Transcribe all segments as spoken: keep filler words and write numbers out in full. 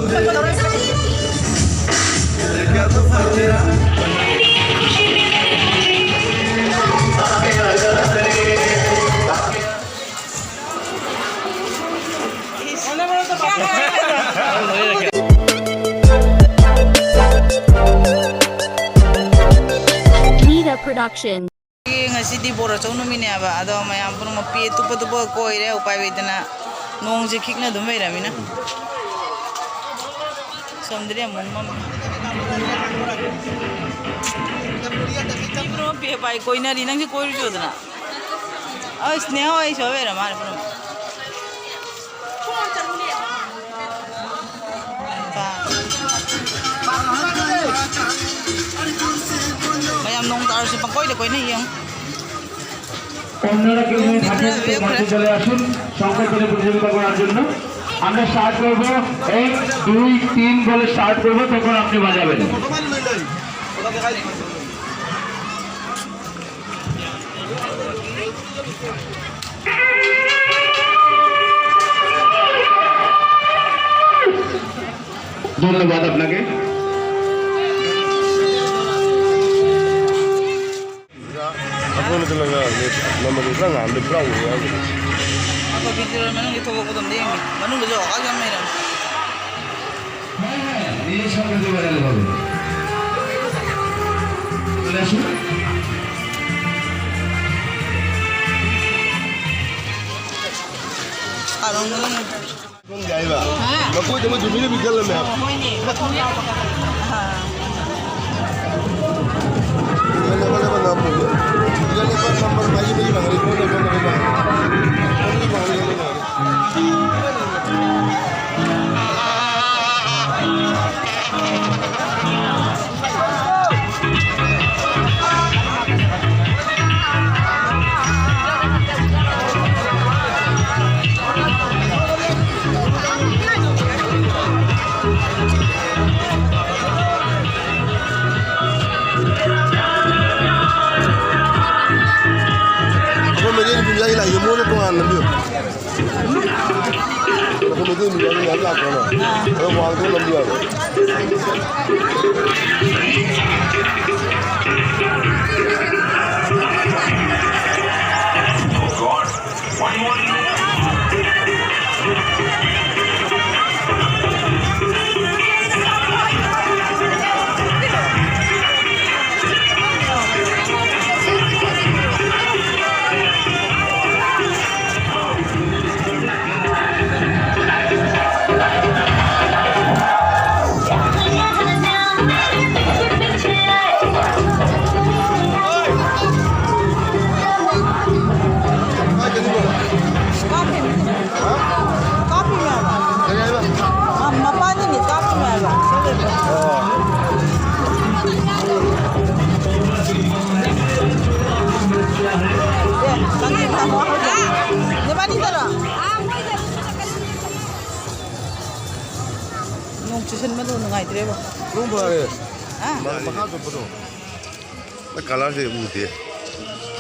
Nida Production. ꯉꯁꯤꯗꯤ ꯕꯣꯔ ꯑꯆꯧ ꯅꯨꯃꯤꯠꯅꯦꯕ, ꯑꯗꯣ ꯃꯌꯥꯝ ꯄꯨꯝꯅꯃꯛ ꯄꯦ ꯇꯨꯞꯄ ꯇꯨꯞꯄ ꯀꯣꯏꯔꯦ, ꯎꯄꯥꯏ ꯂꯩꯇꯅ ꯅꯣꯡꯁꯦ ꯈꯤꯛꯅ ꯑꯗꯨꯝ ꯂꯩꯔꯃꯤꯅ꯫ ꯁꯣꯝꯗꯗꯤ ꯑꯃꯨꯛ ꯃꯝꯃꯤ꯫ ꯃꯤ ꯄꯨꯝꯅꯃꯛ ꯄꯦ ꯄꯥꯏ ꯀꯣꯏꯅꯔꯤ, ꯅꯪꯁꯨ ꯀꯣꯏꯔꯨꯆꯣꯗꯅ꯫ ꯑꯁ ꯅꯦꯍꯥ ꯍꯣꯏ ꯁꯣꯏ ꯑꯣꯏꯔ ꯃꯥꯜꯂꯦ ꯄꯨꯝꯅꯃꯛ꯫ ꯃꯌꯥꯝ ꯅꯣꯡ ꯇꯥꯔꯁꯨ ꯄꯪꯀꯣꯏꯗ ꯀꯣꯏꯅ ꯌꯦꯡꯉꯨ꯫ অন্যরা কেউ যদি থাকেন তো মঞ্চে চলে আসুন সংকল্পনে প্রতিযোগিতা করার জন্য। আমরা স্টার্ট করব এক, দুই, তিন বলে স্টার্ট করব, তখন আপনি বাজাবেন। ধন্যবাদ আপনাকে। ꯑꯩꯈꯣꯏꯅ ꯆꯠꯂꯒ ꯅꯝꯕꯔꯗꯨ ꯈꯔ ꯉꯥꯟꯕꯗꯤ ꯄꯨꯔꯥ ꯎꯔꯦ ꯍꯥꯏꯕꯗꯤ꯫ ꯑꯩꯈꯣꯏ ꯚꯤꯗꯤꯑꯣ ꯃꯅꯨꯡꯒꯤ ꯊꯣꯛꯂꯛꯄꯗꯣ ꯑꯝꯇ ꯌꯦꯡꯒꯦ꯫ ꯃꯅꯨꯡꯗꯁꯨ ꯑꯣꯖꯥꯁꯨ ꯌꯥꯝ ꯂꯩꯔꯝꯃꯦ꯫ হ্যাঁ, হ্যাঁ, নিজের সামনে দিয়ে বেড়ালে হবে। চলে আসুন। ꯀꯣꯟ ꯌꯥꯏꯕ? ꯍꯥ? ꯃꯈꯣꯏꯗ ꯑꯃ ꯖꯨꯕꯤꯂꯤ ꯕꯤꯀꯜ ꯑꯃ ꯍꯥꯏꯕ꯫ ꯍꯣꯏꯅꯦ, ꯃꯈꯣꯡ ꯌꯥꯎꯕ ꯀꯥꯡꯕꯨ꯫ ꯑꯥ꯫ ꯁꯤꯗ ꯂꯦꯞꯄ ꯂꯦꯞꯄ ꯅꯝꯃꯣꯏꯌꯦ꯫ ꯁꯤꯗ ꯂꯦꯞꯄ ꯅꯝꯕꯔ ꯃꯔꯤ ꯃꯔꯤ ꯃꯉꯥ ꯂꯩ꯫ ꯀꯣꯟꯅ ꯀꯣꯟꯅ ꯀꯣꯟꯅ꯫ ꯃꯔꯤ ꯃꯉꯥ ꯂꯩ, ꯃꯔꯤ ꯃꯉꯥ ꯂꯩ꯫ ꯃꯩꯇꯩ ꯃꯌꯥꯝ ꯃꯌꯥꯝ ꯂꯥꯛꯄ꯭ꯔꯣ? ꯑꯥ꯫ ꯑꯗꯣ ꯋꯥꯡꯈꯣꯡ ꯂꯝꯕꯤ ꯍꯥꯏꯕ꯫ ꯀꯥꯞꯄꯤꯅꯦ꯫ ꯀꯥꯞꯄꯤꯅꯦ ꯍꯥꯏꯕ꯫ ꯀꯔꯤ ꯍꯥꯏꯕ? ꯃ-, ꯃꯄꯥꯅꯤꯅꯦ ꯀꯥꯞꯄꯤꯅꯦ ꯍꯥꯏꯕ꯫ ꯑꯣ꯫ ꯑꯦ, ꯆꯪꯉꯦ, ꯆꯪꯉꯣ, ꯍꯧꯖꯤꯛ꯫ ꯅꯕꯥꯅꯤꯗꯔꯣ? ꯅꯣꯡ ꯆꯨꯁꯟꯕꯗꯣ ꯅꯨꯡꯉꯥꯏꯇ꯭ꯔꯦꯕ꯫ ꯅꯣꯡ ꯐꯔꯦ꯫ ꯍꯥ? ꯃ-, ꯃꯈꯥ ꯆꯠꯄꯗꯣ꯫ ꯀꯂꯔꯁꯦ ꯎꯗꯦ꯫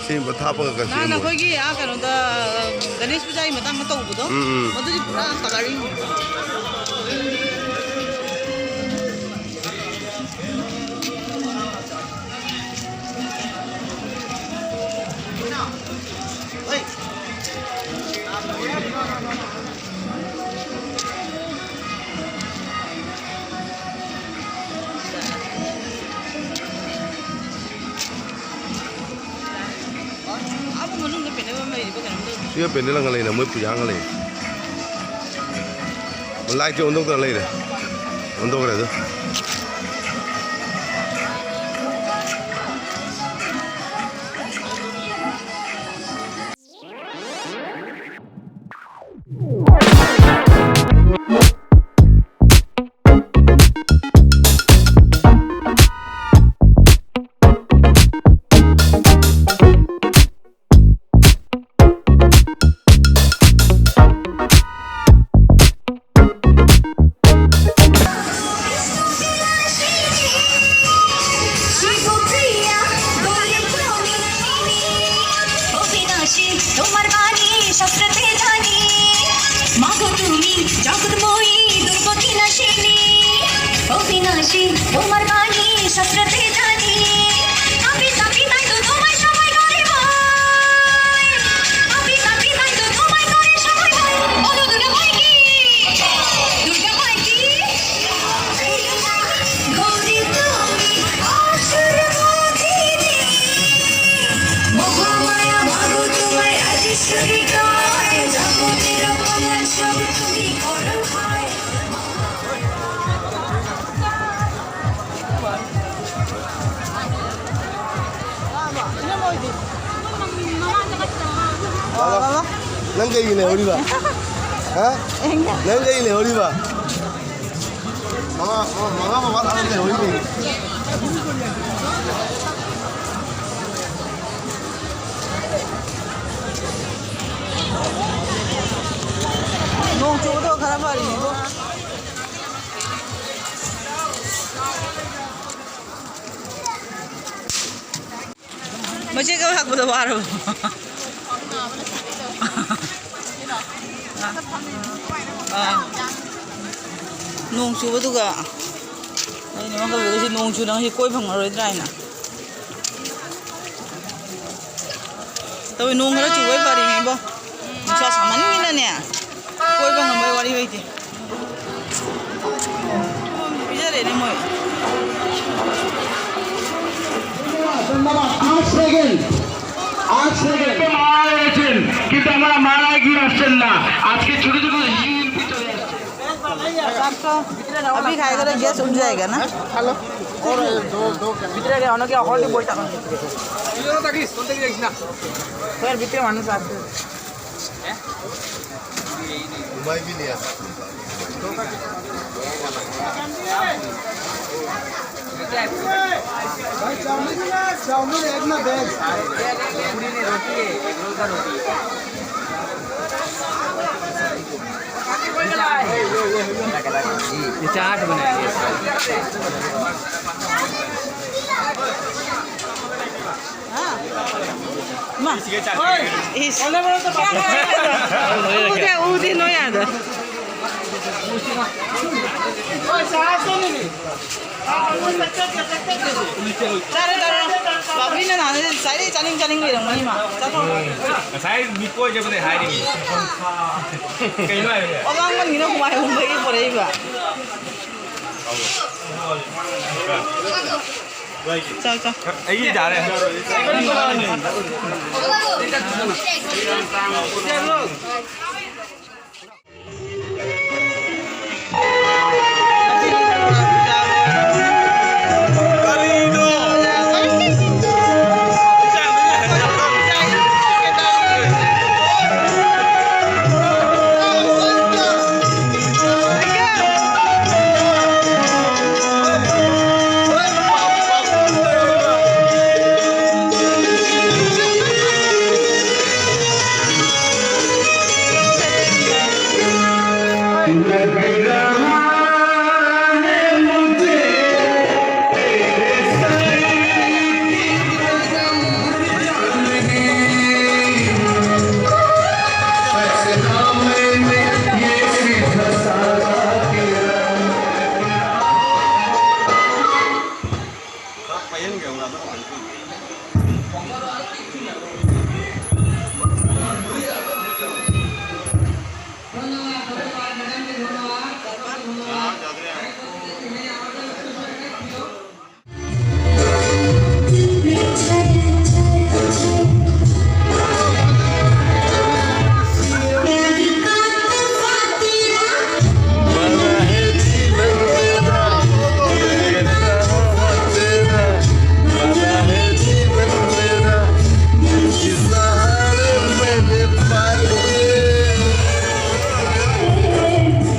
ꯁꯦꯝꯕ ꯊꯥꯞꯄꯒ ꯅꯍꯥꯟ ꯁꯦꯝꯕ꯫ ꯑꯩꯈꯣꯏꯒꯤ ꯑꯥ ꯀꯩꯅꯣꯗ, ꯒꯅꯦꯁ ꯄꯨꯖꯥꯒꯤ ꯃꯇꯥꯡꯗ ꯇꯧꯕꯗꯣ, ꯎꯝ, ꯎꯝ꯫ ꯃꯗꯨꯗꯤ ꯄꯨꯔꯥ ꯀꯂꯔꯤꯡ꯫ ꯑꯥꯕꯨ ꯃꯅꯨꯡꯗ ꯄꯦꯅꯦꯜ ꯑꯃ ꯂꯩꯔꯤꯕ ꯀꯩꯅꯣꯝ ꯇꯧꯔꯤ꯫ ꯁꯤꯗ ꯄꯦꯅꯦꯜ ꯑꯃ ꯂꯩꯅ ꯃꯣꯏ ꯄꯨꯖꯥ ꯑꯃ ꯂꯩ꯫ ꯂꯥꯏꯠꯁꯦ ꯑꯣꯟꯊꯣꯛꯇꯅ ꯂꯩꯔꯦ꯫ ꯑꯣꯟꯊꯣꯛꯈ꯭ꯔꯦ ꯑꯗꯨ꯫ তোমার বাণী শাস্ত্রতে জানি। পাপি তাপি তাই তো তোমায় সবাই করে ভয়। পাপি তাপি তাই তো তোমায় করে সবাই ভয়। বলো দুর্গা মাই কি? দুর্গা মাই কি? গৌরী তুমি অসুর মর্দিনী। মহামায়া মাগো তোমায় আজি স্বীকার। জগতের অপমান সব তুমি করো ক্ষয়। Nang kayo na, huli ba? Ha? Nang kayo na, huli ba? Mga, mga, mga, mga, ano na, huli ba? ꯅꯣꯡ ꯆꯨꯕꯗꯣ ꯈꯔ ꯐꯔꯤꯅꯤꯀꯣ꯫ ꯃꯆꯦꯒ ꯂꯥꯛꯄꯗ ꯋꯥꯔꯕꯣ? ꯑꯥ꯫ ꯅꯣꯡ ꯆꯨꯕꯗꯨꯒ ꯑꯩꯅ ꯋꯥꯈꯜꯗꯨꯗ ꯁꯤ ꯅꯣꯡ ꯆꯨꯔꯒ ꯁꯤ ꯀꯣꯏ ꯐꯪꯉꯔꯣꯏꯗ꯭ꯔꯥ ꯍꯥꯏꯅ꯫ ꯇꯧꯋꯦ, ꯅꯣꯡ ꯈꯔ ꯆꯨꯕꯩ ꯐꯔꯤꯅꯦ ꯏꯕꯣ꯫ ꯅꯨꯡꯁꯥ ꯁꯥꯃꯟꯒꯤꯅꯅꯦ, ꯀꯣꯏꯕ ꯉꯝꯕꯩ ꯋꯥꯔꯤ ꯂꯩꯇꯦ꯫ ꯄꯤꯖꯔꯦꯅꯦ ꯃꯣꯏ꯫ আট সেকেন্ড, আট সেকেন্ড। মারা গেছেন, কিন্তু আমরা মারা গিয়ে আসছেন না। আজকে ছোট ছোট রিল ভিতরে আসছে। अभी खाएगा तो गैस उठ जाएगा ना। हेलो। और दो, दो। ভিতরে গিয়ে অনেকে অকলটি বই টাকা। ভিতরে মানুষ আছে। ঘুমাই বি নিয়া। भाई, चाउमीन है, चाउमीन एक ना, वेज। पूरी नहीं, रोटी है, एग रोल का रोटी है। ये चाट बनाएंगे। हाँ। माँ। इस। ऊधे, ऊधे नो याद। ꯆꯥꯔꯦ, ꯆꯥꯔꯦ꯫ ꯕꯥꯕꯤꯅ ꯅꯍꯥꯟꯗꯩ ꯉꯁꯥꯏꯗꯩ ꯆꯥꯅꯤꯡ ꯆꯥꯅꯤꯡ ꯂꯩꯔꯝꯒꯅꯤ ꯃꯥ꯫ ꯆꯥꯊꯣꯛ꯫ ꯉꯁꯥꯏ ꯃꯤ ꯀꯣꯏ ꯆꯠꯄꯗꯩ ꯍꯥꯏꯔꯤꯅꯤ꯫ ꯀꯩꯅꯣ ꯍꯥꯏꯔꯦ? ꯑꯣꯂꯥꯡꯕꯟꯒꯤꯅ ꯍꯨꯃꯥꯏ ꯍꯨꯝꯕꯒꯤ ꯄꯣꯔꯛꯏꯕ꯫ ꯆꯥꯎ, ꯆꯥꯎ꯫ ꯑꯩ ꯌꯥꯔꯦ꯫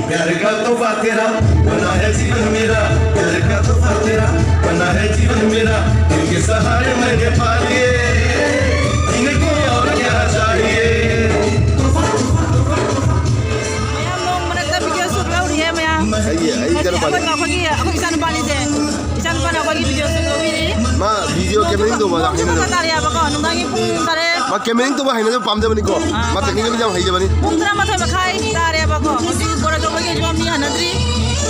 प्यार का तोहफा तेरा बना है जीवन मेरा, प्यार का तोहफा तेरा बना है जीवन मेरा, दिल के सहारे मैंने पा लिए, इन्हें कोई और क्या चाहिए? ꯃꯌꯥꯝ ꯅꯣꯡ ꯃꯔꯛꯇ video shoot ꯂꯧꯔꯤꯌꯦ ꯃꯌꯥꯝ꯫ ꯑꯩꯒꯤ, ꯑꯩ ꯉꯁꯤ ꯀꯩꯅꯣ ꯄꯥꯜꯂꯤ꯫ ꯑꯩꯈꯣꯏ, ꯑꯩꯈꯣꯏꯒꯤ, ꯑꯩꯈꯣꯏ ꯏꯆꯥꯅꯨꯄꯥꯅꯤꯁꯦ꯫ ꯏꯆꯥꯅꯨꯄꯥꯅ ꯑꯩꯈꯣꯏꯒꯤ video shoot ꯂꯧꯕꯤꯔꯤ꯫ ꯃꯥ video cameraing ꯇꯧꯕ ꯌꯥꯝ ꯅꯣꯡꯁꯨ ꯈꯔ ꯍꯩꯅꯗꯕ꯫ ꯈꯔ ꯇꯥꯔꯛꯑꯦꯕꯀꯣ, ꯅꯨꯡꯗꯥꯡꯒꯤ ꯄꯨꯡ ꯇꯔꯦꯠ꯫ ꯃꯥ cameraing ꯇꯧꯕ ꯍꯩꯅꯗꯕ ꯄꯥꯝꯖꯕꯅꯤꯀꯣ꯫ ꯑꯥ, ꯃꯥ technical ꯌꯥꯝ ꯍꯩꯖꯕꯅꯤ꯫ ꯄꯨꯡ ꯇꯔꯥꯃꯥꯊꯣꯏ ꯃꯈꯥꯏ ꯇꯥꯔꯦꯕꯀꯣ꯫ ꯍꯧꯖꯤꯛ ꯕꯣꯔꯥ ꯆꯧꯕꯒꯤ ꯍꯧꯖꯤꯛ ꯃꯤ ꯍꯟꯅꯗ꯭ꯔꯤ꯫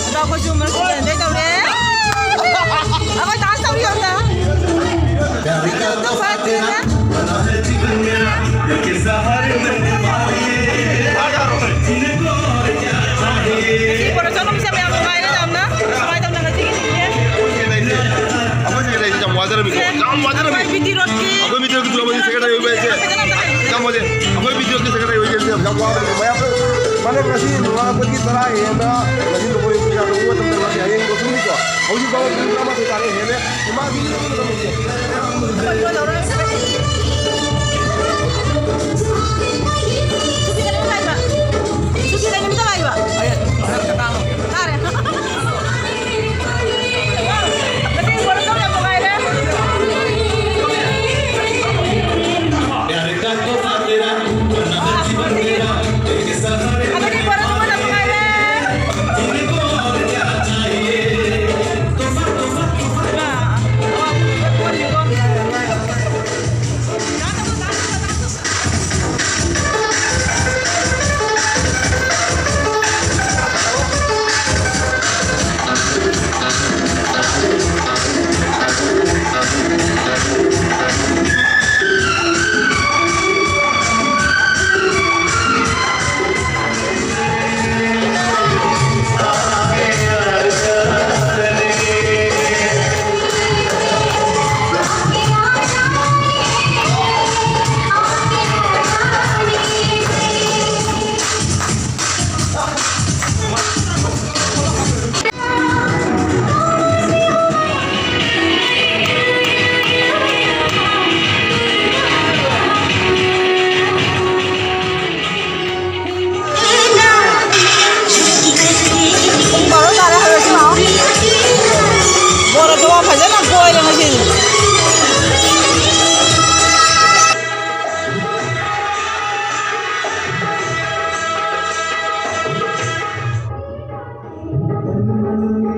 ꯑꯗꯣ ꯑꯩꯈꯣꯏꯁꯨ ꯃꯔꯛ ꯌꯦꯡꯗꯣꯏ ꯇꯧꯔꯦ꯫ ꯑꯩꯈꯣꯏ dance ꯇꯧꯔꯤ ꯑꯝꯇ꯫ ꯑꯗꯣ ꯐꯠꯇꯦꯅ꯫ ꯉꯁꯤ ꯄ꯭ꯔꯣꯗꯛꯁꯟ ꯔꯨꯝꯁꯦ ꯃꯌꯥꯝ ꯅꯨꯡꯉꯥꯏꯔꯦ ꯌꯥꯝꯅ꯫ ꯀꯃꯥꯏꯅ ꯇꯧꯅ ꯉꯁꯤꯒꯤ ꯁꯤꯟꯁꯦ? ꯑꯩꯈꯣꯏ ꯁꯤꯗ ꯂꯩꯔꯤꯁꯦ ꯌꯥꯝ ꯋꯥꯖꯔꯝꯃꯤꯀꯣ, ꯌꯥꯝ ꯋꯥꯖꯔꯝꯃꯤ꯫ ꯑꯩꯈꯣꯏ ꯕꯤ ꯇꯤ ꯔꯣꯗꯀꯤ ꯑꯩꯈꯣꯏ ꯕꯤ ꯇꯤ ꯔꯣꯗꯀꯤ ꯇꯨꯔꯕꯥꯁꯤ ꯁꯦꯀ꯭ꯔꯦꯇꯔꯤ ꯑꯣꯏꯕ ꯍꯥꯏꯁꯦ ꯐꯖꯅ ꯑꯝꯇ ꯍꯥꯏꯌꯨ꯫ ꯌꯥꯝ ꯋꯥꯖꯩ꯫ ꯑꯩꯈꯣꯏ ꯕꯤ ꯇꯤ ꯔꯣꯗꯀꯤ ꯁꯦꯀ꯭ꯔꯦꯇꯔꯤ ꯑꯣꯏꯕ ꯍꯥꯏꯁꯦ ꯌꯥꯝ ꯋꯥꯕꯅꯤ꯫ ꯃꯌꯥꯝ ꯃꯥꯅꯦ, ꯉꯁꯤ ꯅꯣꯡꯉꯥꯟꯕꯗꯒꯤ ꯆꯔꯥ ꯍꯦꯟꯅ ꯉꯁꯤ ꯅꯈꯣꯏ ꯄꯨꯡ ꯀꯌꯥꯗ ꯍꯧꯒꯠꯄ ꯃꯇꯝꯗ ꯉꯁꯤ ꯍꯌꯦꯡ ꯂꯣꯏꯁꯤꯟꯕꯤꯀꯣ꯫ ꯍꯧꯖꯤꯛ ꯐꯥꯎꯕ ꯄꯨꯡ ꯇꯔꯥꯃꯥꯊꯣꯏ ꯇꯥꯔꯦ ꯍꯦꯜꯂꯦ꯫ ꯏꯃꯥꯒꯤ ꯁꯨꯇꯤ ꯀꯩ ꯅꯨꯃꯤꯠꯇ ꯂꯥꯛꯏꯕ? ꯁꯨꯇꯤ ꯀꯩ ꯅꯨꯃꯤꯠꯇ ꯂꯥꯛꯏꯕ? ꯇꯥꯔꯦ꯫ ꯉꯁꯤ ꯄ꯭ꯔꯣꯒ꯭ꯔꯥꯝ ꯌꯥꯝ ꯅꯨꯡꯉꯥꯏꯔꯦ꯫ ꯍꯟꯗꯛꯀꯤ ꯄ꯭ꯔꯣꯒ꯭ꯔꯥꯝ ꯌꯥꯝ ꯅꯨꯡꯉꯥꯏꯔꯦ꯫ ꯄꯨꯡ ꯕꯥꯔꯣ ꯇꯥꯔꯦ, ꯍꯜꯂꯁꯤ ꯂꯥꯛꯑꯣ꯫ ꯕꯣꯔ ꯑꯆꯧꯕ ꯐꯖꯅ ꯀꯣꯏꯔꯦ ꯉꯁꯤꯗꯤ꯫